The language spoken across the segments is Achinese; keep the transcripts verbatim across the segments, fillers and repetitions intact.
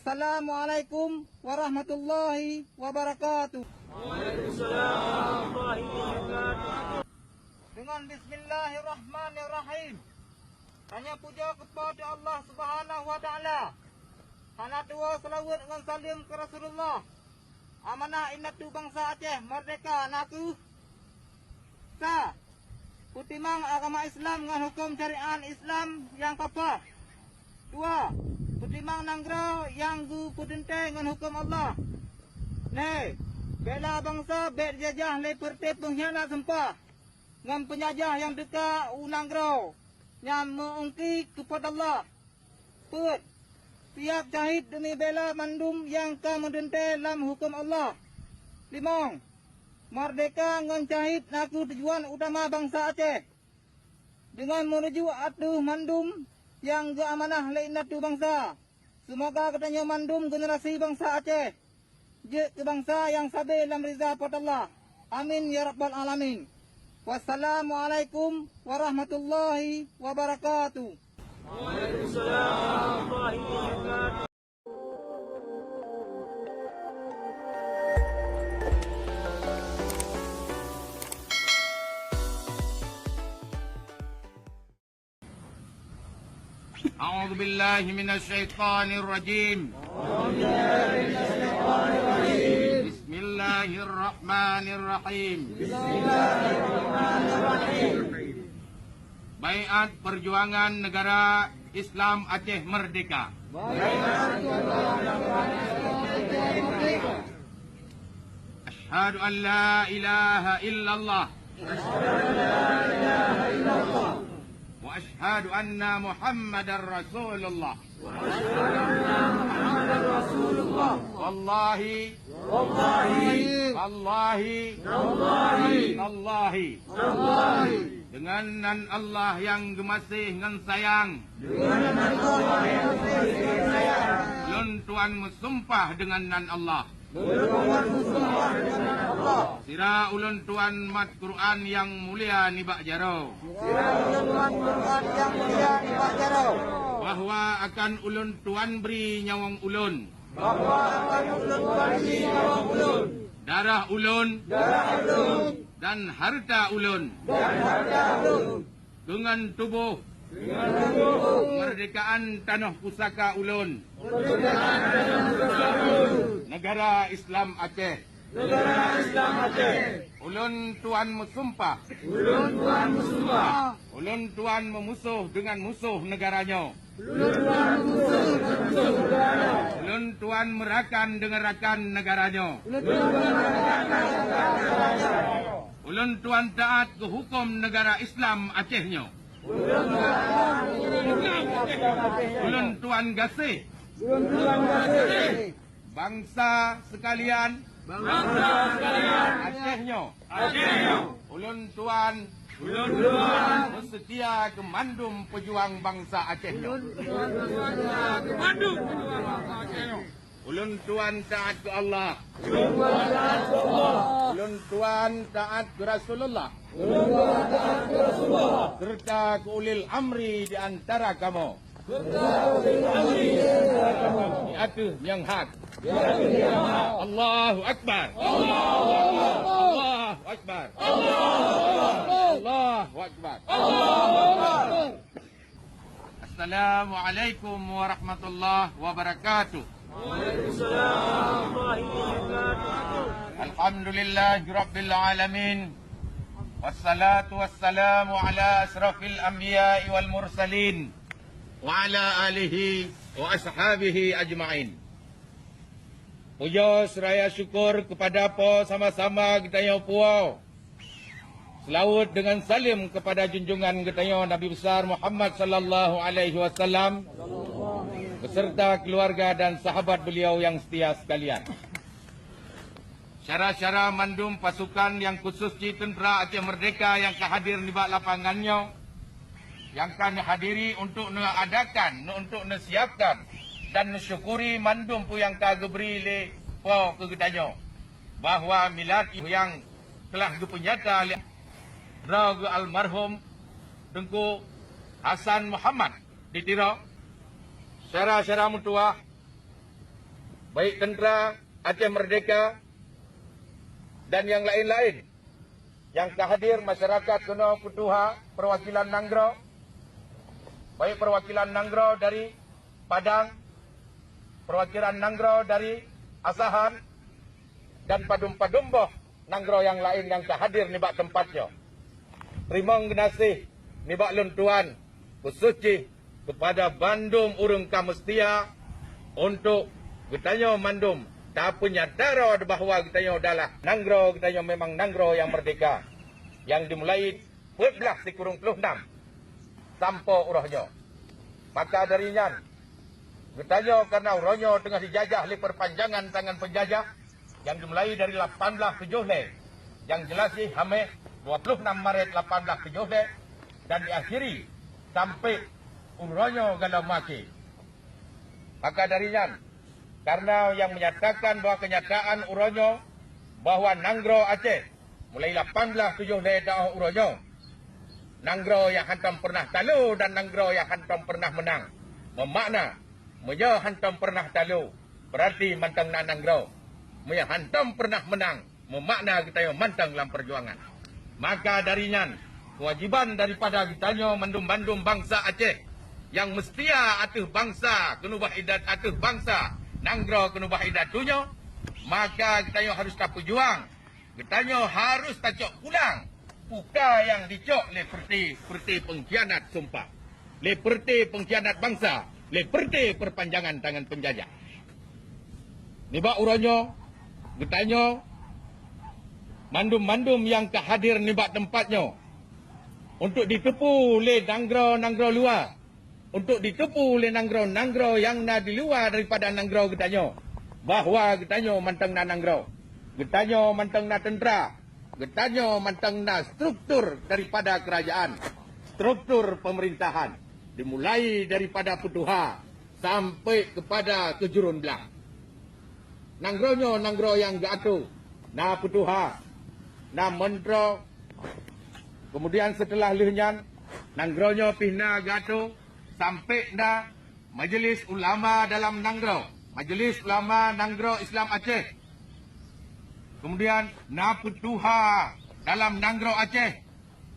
Assalamualaikum warahmatullahi wabarakatuh. Waalaikumsalam warahmatullahi wabarakatuh. Dengan bismillahirrahmanirrahim. Tanyoe pujoe keu Po teu Allah Subhanahu wa Taala. Hana tuwoe seulaweuet ngon saleuem keu Rasulullah. Amanah indatu bansa Aceh merdeka na kheueh: Sa, peutimang agama Islam ngon huköm syariat Islam nyang papat. Dua, peutimang nanggroe nyang geupeuteuntée ngon huköm Allah. Lhée, bela bansa bék jijajah lé peureute peunghianat sumpah ngon peunjajah nyang teuka u nanggroe nyang meu-ungki keu Po teu Allah. Peuet, siab syahid deumi bela mandum nyang ka meuteuntée lam huköm Allah. Limong, merdeka ngon syahid na kheueh tujuan utama bansa Aceh. Deungon meurujuk ateueh mandum nyang geuamanah lé indatu bansa, seumoga geutanyoe mandum generasi bansa Aceh jeuet keu bansa nyang sabe lam riza Po teu Allah. Amin ya rabbal alamin. Wassalamualaikum warahmatullahi wabarakatuh. Waalaikumsalam warahmatullahi wabarakatuh. أعوذ بالله من الشيطان الرجيم. بسم الله الرحمن الرحيم. Baiat Perjuangan Negara Islam Aceh Merdeka. أشهد أن لا إله إلا الله. وأشهد أن محمدا رسول الله. والله. والله. والله. والله. والله. Deungon nan Allah nyang geumaséh ngon sayang. Deungon nan Allah nyang geumaséh ngon sayang. Lôn tuan meusumpah deungon nan Allah. Lôn tuan meusumpah deungon nan Allah. Sira ulôn tuan mat Quran nyang mulia nibak jaroe. Sira ulôn tuan Quran nyang mulia nibak jaroe. Bahwa akan ulôn tuan bri nyawöng ulôn. Bahwa akan ulôn tuan bri nyawöng ulôn. Darah ulôn. Darah ulôn. Dan hareuta ulôn. Dan hareuta ulôn. Deungon tuboh. Deungon tuboh. Keumeurdekaan tanoh pusaka ulôn. Keumeurdekaan tanoh pusaka ulôn. Negara Islam Aceh. Negara Islam Aceh. Ulôn tuan meusumpah. Ulôn tuan meusumpah. Ulôn tuan meumusoh deungon musoh negara nyoe. Ulôn tuan meumusoh deungon musoh negara nyoe. Ulôn tuan meurakan deungon rakan negara nyoe. Ulôn tuan meurakan deungon rakan negara nyoe. Ulôn tuan taát keu huköm negara Islam Aceh nyoe. Ulôn tuan gaséh. Ulôn tuan gaséh. Bansa sekalian. Bansa sekalian. Aceh nyoe. Aceh nyoe. Ulôn tuan. Ulôn tuan. Meuseutia keu mandum peujuang bansa Aceh nyoe. Ulôn tuan meuseutia keu mandum peujuang bansa Aceh nyoe. Ulôn tuan taát keu Allah. Ulôn tuan taát keu Allah. Ulôn tuan taát keu Rasulullah. Ulôn tuan taát keu Rasulullah. Serta keu ulil amri di antara kamoe. Di ateueh nyang hak. Allahu Akbar. Allahu Akbar. Allahu Akbar. Allahu Akbar. Assalamualaikum warahmatullahi wabarakatuh. Waalaikumsalam warahmatullahi wabarakatuh. Alhamdulillahirabbil alamin. Wassalatu wassalamu ala asyrafil anbiya'i wal mursalin. Wa ala alihi wa ashabihi ajma'in. Pujoe seuraya syukur keupada Po sama-sama geutanyoe puwoe. Seulaweuet deungon saleuem keupada junjungan geutanyoe Nabi Besar Muhammad sallallahu alaihi wasallam, beserta keuluwarga dan sahabat beliau nyang seutia sekalian. Syedara-syedara mandum pasukan nyang khusos cit teuntra Aceh Merdeka nyang ka hadir nibak lapangan nyoe, nyang ka neuhadiri untuk neuadakan, untuk neusiapkan dan neusyukuri mandum peue nyang ka geubri lé Po keu geutanyoe, bahwa milad nyang telah geupeunyata lé droe geuh almarhum Teungku Hasan Muhammad di Tiro. Syedara-syedara meutuwah, baik teuntera Aceh Merdeka dan nyang laén-laén nyang ka hadir, masyarakat keunoe peutuha, peuwakilan nanggroe, baik peuwakilan nanggroe dari Padang, peuwakilan nanggroe dari Asahan, dan padum-padum boh nanggroe nyang laén nyang ka hadir nibak teumpat nyoe. Teurimong geunaséh nibak lôn tuan, khusos jih keupada bandum ureuëng ka meuseutia untuk geutanyoe mandum tapeunyata droe bahwa geutanyoe adalah nanggroe, geutanyoe memang nanggroe nyang merdeka, nyang dimulai peuet blaih sikureueng ploh nam sampoe uroe nyoe. Maka dari nyan, geutanyoe kareuna uroe nyoe teungoh jijajah lé peupanjangan tangan peunjajah, nyang dimulai dari lapan blaih tujoh lhée, nyang jeulaih jih haméh dua ploh nam Maret lapan blaih tujoh lhée, dan diakhiri sampai uroe nyoe galom maté. Maka dari nyan, kareuna nyang menyatakan bahwa kenyataan uroe nyoe bahwa nanggroe Aceh mulai lapan blaih tujoh lhée taoh uroe nyoe, nanggroe nyang hantom peureunah talo dan nanggroe nyang hantom peureunah meunang. Meumakna, meunyoe hantom peureunah talo, beurati mantong na nanggroe. Meunyoe hantom peureunah meunang, meumakna geutanyoe mantong lam peujuangan. Maka dari nyan, keuwajiban daripada geutanyoe mandum-mandum bansa Aceh nyang meuseutia ateueh bansa, keuneubah idat ateueh bansa, nanggroe keuneubah idat donya, maka geutanyoe harôh tapeujuang. Geutanyoe harôh tacok pulang puka nyang jicok lé peureuté-peureuté peungkhianat sumpah, lé peureuté peungkhianat bansa, lé peureuté peupanjangan tangan peunjajah. Nibak uroe nyoe, geutanyoe mandum-mandum nyang ka hadir nibak teumpat nyoe, untuk jiteupeue lé nanggroe-nanggroe luwa, untuk jiteupeue lé nanggroe-nanggroe nyang na di luwa daripada nanggroe geutanyoe, bahwa geutanyoe mantong na nanggroe, geutanyoe mantong na teuntra, geutanyoe mantong na struktur daripada keurajaan, struktur peumerintahan, dimulai daripada peutuha sampai keupada keujurun blang. Nanggroe nyoe nanggroe nyang geuatoe, na peutuha, na meuntroe. Keumudian, seuteulah lheueh nyan, nanggroe nyoe pih na geuatoe sampai na Majelis Ulama dalam Nanggroe, Majelis Ulama Nanggroe Islam Aceh. Keumudian, na peutuha dalam Nanggroe Aceh.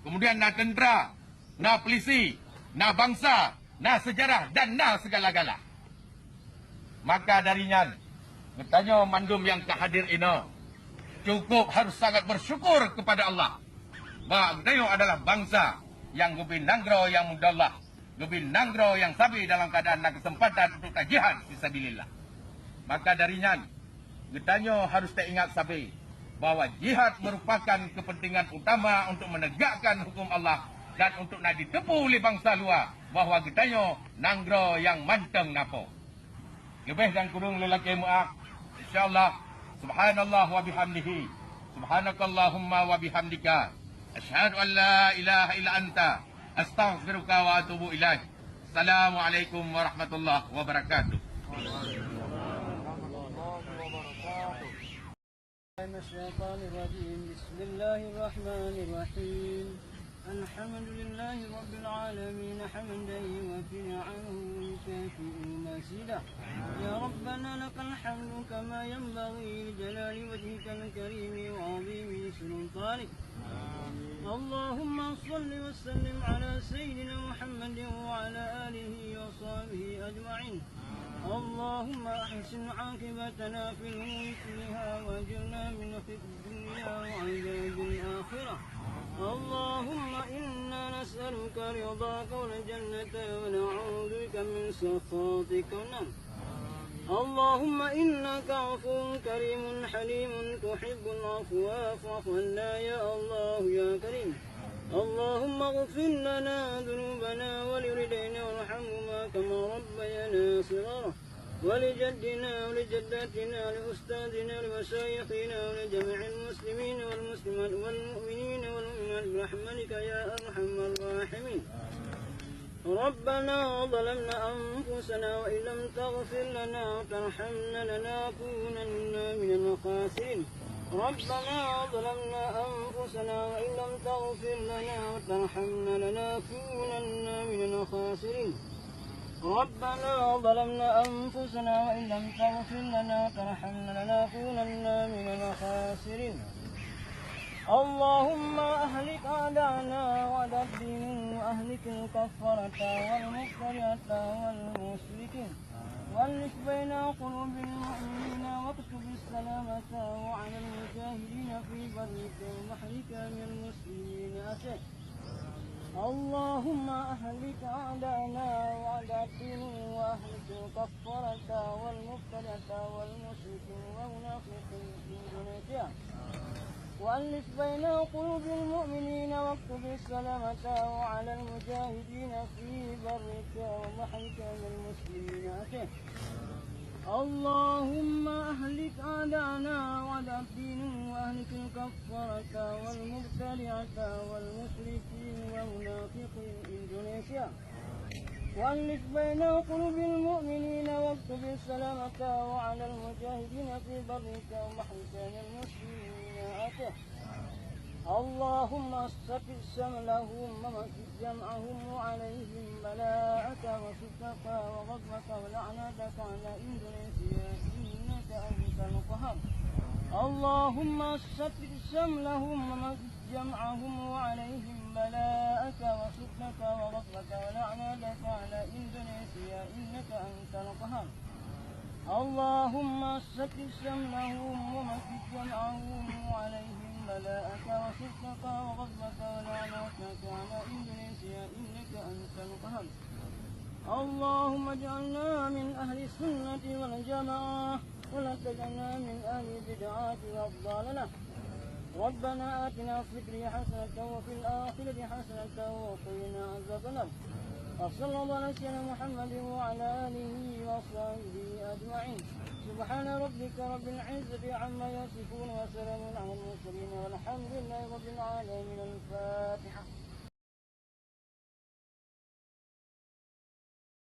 Keumudian, na teuntra, na peulisi, na bansa, na seujarah dan na sigala-gala. Maka dari nyan, geutanyoe mandum nyang ka hadir inoe cukup harôh sangat beusyukur keupada Allah bahwa geutanyoe adalah bansa nyang geubri nanggroe nyang meudaulat, geubri nanggroe nyang sabe dalam keuadaan na keuseumpatan untuk tajihad fisabilillah. Maka dari nyan, geutanyoe harôh taingat sabe bahwa jihad meurupakan keupeuntengan utama untuk meunegakkan huköm Allah dan untuk na jiteupeue lé bansa luwa bahwa geutanyoe nanggroe nyang mantong na po. Leubeh dan kureueng lôn lakée meu'ah. Insya Allah, subhanallah wa bihamdihi, subhanakallahumma wa bihamdika, asyhadu an la ilaha illa anta, astaghfiruka wa atubu ilaik. Assalamualaikum warahmatullahi wabarakatuh. من الشيطان الرجيم. بسم الله الرحمن الرحيم. الحمد لله رب العالمين، حمدا يوافي نعمه ويكافئ مزيده. يا ربنا، لك الحمد كما ينبغي لجلال وجهك الكريم وعظيم سلطانك. اللهم صل وسلم على سيدنا محمد وعلى آله وصحبه أجمعين. اللهم أحسن عاقبتنا في الأمور كلها وأجرنا من خزي الدنيا وعذاب الآخرة. اللهم إنا نسألك رضاك والجنة ونعوذ بك من سخطك والنار. اللهم إنك عفو كريم حليم تحب العفو فاعف عنا يا الله يا كريم. اللهم اغفر لنا ذنوبنا ولوالدينا وارحمهما كما ربيانا صغارا. ولجدنا ولجداتنا ولأستاذنا ولمشايخنا ولجميع المسلمين والمسلمات والمؤمنين والمؤمنات برحمتك يا أرحم الراحمين. ربنا ظلمنا أنفسنا وإن لم تغفر لنا وترحمنا لنكونن من الخاسرين. ربنا ظلمنا أنفسنا وإن لم تغفر لنا وترحمنا لنكونن من الخاسرين. ربنا ظلمنا أنفسنا وإن لم تغفر لنا وترحمنا لنكونن من الخاسرين. اللهم أهلك أعداءنا وأعداء الدين وأهلك الكفرة والمبتدعة والمشركين. وألف بين قلوب المؤمنين واكتب السلامة وعلى المجاهدين في برك وبحرك من المسلمين أسير. اللهم أهلك أعداءنا وأعداء الدين وأهلك الكفرة والمبتدعة والمشركين والمنافقين في إندونيسيا. وألف بين قلوب المؤمنين واكتب السلامة وعلى المجاهدين في برك وبحرك من المسلمين أسير. اللهم أهلك أعداءنا وأعداء الدين وأهلك الكفرة والمبتدعة والمشركين ومنافقين إندونيسيا. وألف بين قلوب المؤمنين واكتب السلامة وعلى المجاهدين في برك وبحرك من المسلمين أسير. اللهم ثبت شملهم ومزق جمعهم وعليهم بلاءك وسخطك وغضبك ولعنتك على إندونيسيا إنك أنت القهار. اللهم ثبت شملهم ومزق جمعهم وعليهم بلاءك وسخطك وغضبك ولعنتك على إندونيسيا إنك أنت القهار. اللهم ثبت شملهم ومزق جمعهم وعليهم بلاءك وسخطك وغضبك ولعنتك على إندونيسيا إنك أنت القهار. اللهم اجعلنا من أهل السنة والجماعة ولا تجعلنا من أهل البدعة والضلالة. ربنا آتنا في الدنيا حسنة وفي الآخرة حسنة وقنا عذاب النار. وصلى الله على سيدنا محمد وعلى آله وصحبه أجمعين. سبحان ربك رب العزة عما يصفون وسلام على المرسلين والحمد لله رب العالمين. الفاتحة.